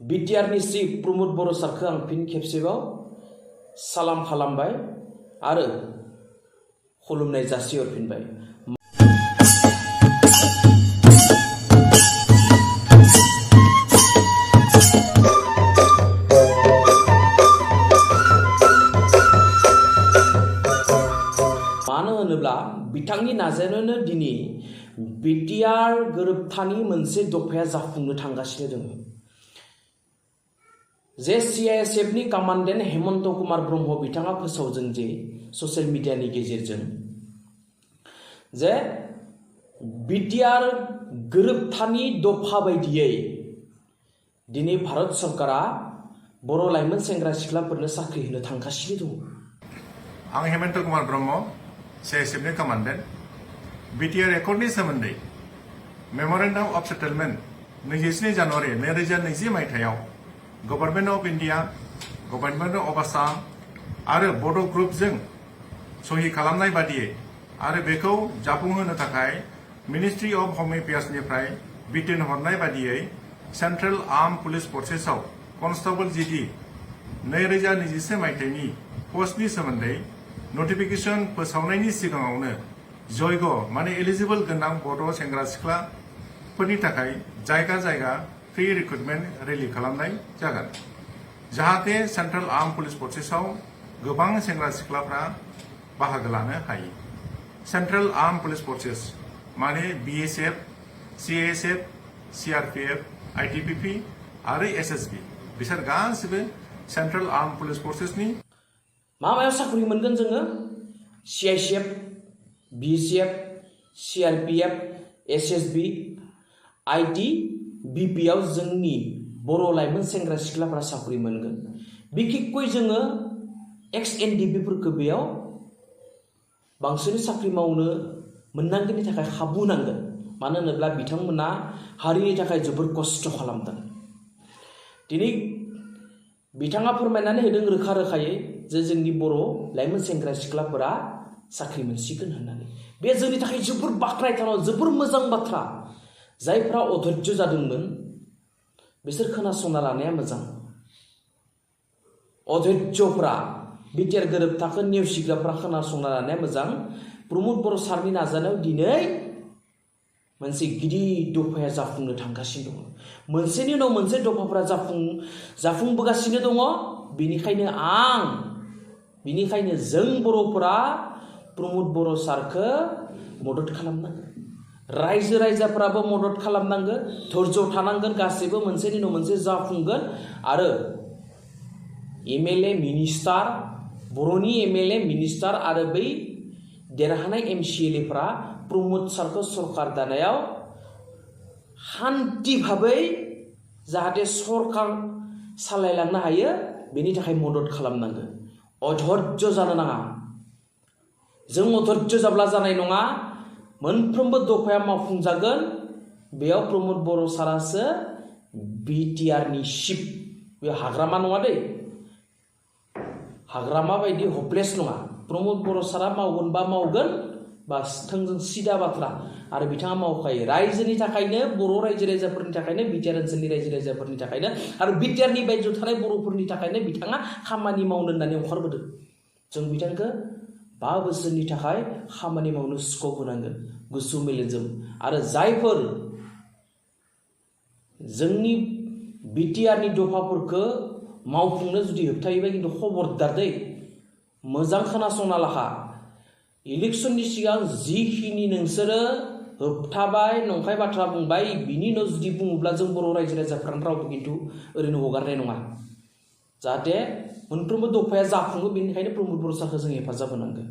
बिटिआरनि श्री प्रमोद बर' सारखौ आं फिन खेबसेबाव सालाम खालामबाय आरो खुलुमनाय जासिहरफिनबाय। मानो होनोब्ला बिथांनि नाजानायावनो दिनै बिटिआर गोरोबथानि मोनसे दफाया जाफुंनो थांगासिनो दङ। जे CRPF कमान्डेन्ट हेमन्त कुमार ब्रह्म बिथाङा फोसावदों जे ससियेल मिडियानि गेजेरजों जे बिटिआर गोरोबथानि दफा बायदियै दिनै भारत सरकारा बर' लाइमोन सेंग्रा सिख्लाफोरनो साख्रि होनो थांगासिनो दङ। आं Hemant Kumar Brahma CRPF commandant BTR एकर्डनि सोमोन्दै मेमोरेन्डाम अफ सेटलमेन्ट 27 जानुवारि 2020 मायथाइयाव government of India, government of Assam आरो बड' ग्रुपजों सहि खालामनाय बादियै आरो बेखौ जाफुंहोनो थाखाय मिनिस्ट्रि अफ हम एफेयार्सनिफ्राय बिथोन हरनाय बादियै सेन्ट्रेल आर्म पुलिस फर्सेसआव कनस्टेबल GD 2021 मायथाइनि पस्टनि सोमोन्दै नटिफिकेशन फोसावनायनि सिगाङावनो जयग माने एलिजिबल गोनां बड' सेंग्रा सिख्लाफोरनि थाखाय जायगा जायगा फ्री रिक्रुटमेन्ट रेली खालामनाय जागोन, जाहाथे सेन्ट्रेल आर्म पुलिस फर्सेसआव गोबां सेंग्रा सिख्लाफ्रा बाहागो लानो हायो। सेन्ट्रेल आर्म पुलिस फर्सेस माने BSF, CSF, CRPF ITBP आरो SSB बिसोर गासिबो सेन्ट्रेल आर्म पुलिस फर्सेसनि माबायाव साख्रि मोनगोन जोङो CICF, BSF, CRPF, SSB, ITBP आव जोंनि बर' लाइमोन सेंग्रा सिख्लाफोरा साख्रि मोनगोन। बिखेखय जोङो XNDP फोरखौ बेयाव बांसिन साख्रि मावनो मोननांगौनि थाखाय खाबु नांगोन। मानो होनोब्ला बिथांमोना हारिनि थाखाय जोबोर खस्थ' खालामदों। दिनै बिथाङा फोरमायनानै होदों रोखा रोखायै जे जोंनि बर' लाइमोन सेंग्रा सिख्लाफोरा साख्रि मोनसिगोन होननानै। बे जोंनि थाखाय जोबोर बाख्नायथाव, जोबोर मोजां बाथ्रा। जायफ्रा अधैर्य जादोंमोन बिसोर खोनासंना लानाया मोजां। अधैर्यफ्रा बिटिआर गोरोबथाखौ नेवसिग्राफ्रा खोनासंना लानाया मोजां। प्रमोद बर' सारनि नाजानायाव दिनै मोनसे गिदिर दफाया जाफुंनो थांगासिनो दङ। मोनसेनि उनाव मोनसे दफाफोरा जाफुंबोगासिनो दङ। बिनिखायनो जों बर'फोरा प्रमोद बर' सारखौ मदद खालामनांगोन। रायजो राजाफ्राबो मदद खालामनांगोन, धैर्य थानांगोन। गासैबो मोनसेनि उनाव मोनसे जाफुंगोन आरो MLA मिनिस्टार, बर'नि MLA मिनिस्टार आरो बै देरहानाय MCLAफ्रा प्रमोद सारखौ सरकार दानायाव शान्ति भाबै जाहाथे सरकार सालायलांनो हायो बेनि थाखाय मदद खालामनांगोन। अधैर्य जानो नाङा। जों अधैर्य जाब्ला जानाय नङा। मोनफ्रोमबो दफाया मावफुंजागोन। बेयाव प्रमोद बर' सारासो बिटिआरनि चिफ। बे हाग्रामा नङा दै, हाग्रामा बायदि हपलेस नङा। प्रमोद बर' सारा मावगोन बा मावगोन, बास थोंजों सिदा बाथ्रा। आरो बिथाङा मावखायो रायजोनि थाखायनो, बर' रायजो राजाफोरनि थाखायनो, बिटिआर ओनसोलनि रायजो राजाफोरनि थाखायनो आरो बिटिआरनि बायजोआव थानाय बर'फोरनि थाखायनो बिथाङा खामानि मावनो होननानै ओंखारबोदों। जों बिथांखौ 5 बोसोरनि थाखाय खामानि मावनो स्कप होनांगोन गुसु मेलेमजों। आरो जायफोर जोंनि बिटिआरनि दफाफोरखौ मावफुंनो जुदि होबथायोबा खिन्थु खबरदार दै, मोजां खोनासंना लाखा। इलेक्शननि सिगां जिखिनि नोंसोरो होबथाबाय, नंखाय बाथ्रा बुंबाय, बिनि उनाव जुदि बुङोब्ला जों बर' रायजो राजाफ्रानो रावबो खिन्थु ओरैनो हगारनाय नङा। जाहाथे मोनफ्रोमबो दफाया जाफुङो। बेनिखायनो प्रमोद बर' सारखौ जों हेफाजाब होनांगोन।